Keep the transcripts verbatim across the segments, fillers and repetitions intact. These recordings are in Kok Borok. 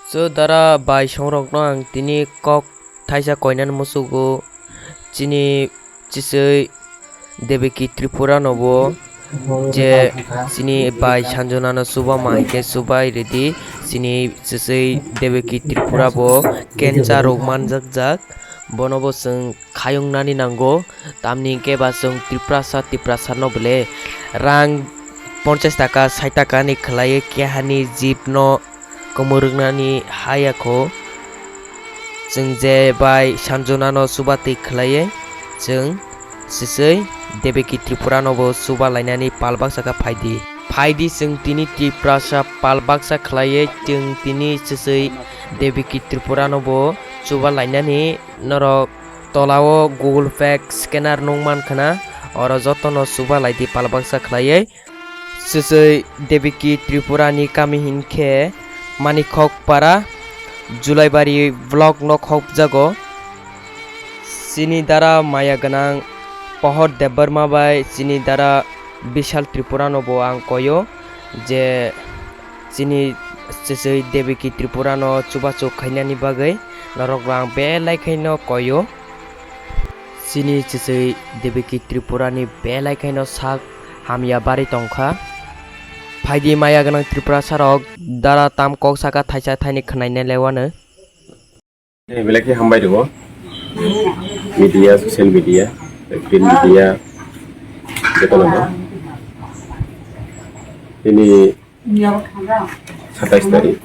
So dara bai songrokno ang tini kok thaisa koinani musugo, chini chiswi Deviki Tripura no bo je chini bai Sanjona no chuba ma hingke chubai ridi, chini chiswi Deviki Tripura bo cancer rok manjak jak, bono bo chwng khayungnani nango, tamni hingke ba chwng Tiprasa, Tiprasa no bole rang ponchas taka, sait taka ni khwlaiwi kehani jeep no kwmwrwknani haya kho. Chwng je bai Sanjona no chuba twi khwlaiwi chwng siswi Deviki Tripura no bo chuba lainani pal baksa khe phaidi. Phaidi chwng tini Tiprasa pal baksa khwlaiwi chwng tini siswi Deviki Tripura no bo chuba lainani norok tola o Google Pay scanner nung man khna, oro joto no chuba laidi pal baksa khwlaiwi. Sisoi Deviki Tripura ni kami hinkhe Manikhok Para, Julaibari block nok hokjago. Chini dara maya gwnang Pohor Debbarma bai chini dara Bishal Tripura no bo ang koyo je chini sisoi Deviki Tripura no chubachu khainani bagwi norok rang belai khaino koyo. Chini chichwi Deviki Tripura ni belai khaino sak hamya bari tongkha. Phaidi maya gwnang Tripura sarok dara tam kok saka thaisa thaini khwnaina lewano. Belai khe hambai rwo. Media, social media, print media, jotono no. Tini satais tarik,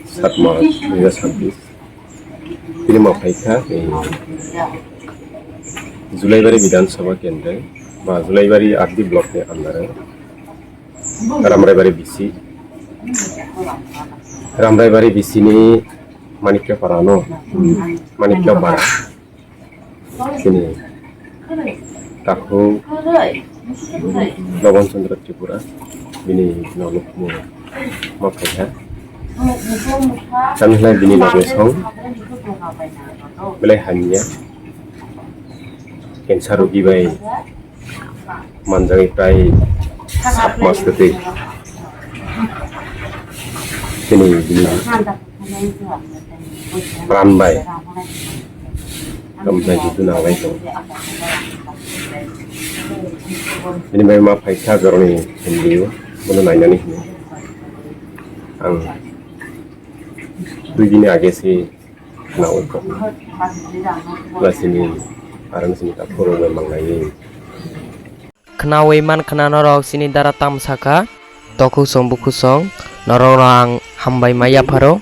sat March dui hajar sabbish. Tini ma phaikha, eh, Julaibari Bidhan Sabha Kendra, ba Julaibari R D block ni under o, Ramraibari B C, Ramraibari B C ni Manikya Para no, Manikya Para. Chini takhuk Loban Chandra Tripura, bini nokmung ma phaikha. Tamni hwnba bini loge song belai hamya, cancer rogi bai manjagwi prai sat mas kwtwi. Chini bini pran bai tamo jai jitu nanglai tongo. Bini bai ma phaikha joroni Hindi o, bono nainani hwnwi ang dui dini age se khnaui kok. Lasini arang sini ta phuru bai manglaiwi. Khnaui man khna norok chini dara tam sakha, tokhuk song bukhuk song, norok no ang hambai ma yapharo,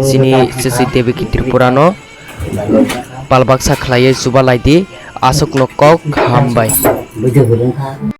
chini C C T V ki Tripura no pal baksa khlaiwi chuba laidi, aswk no kok hambai.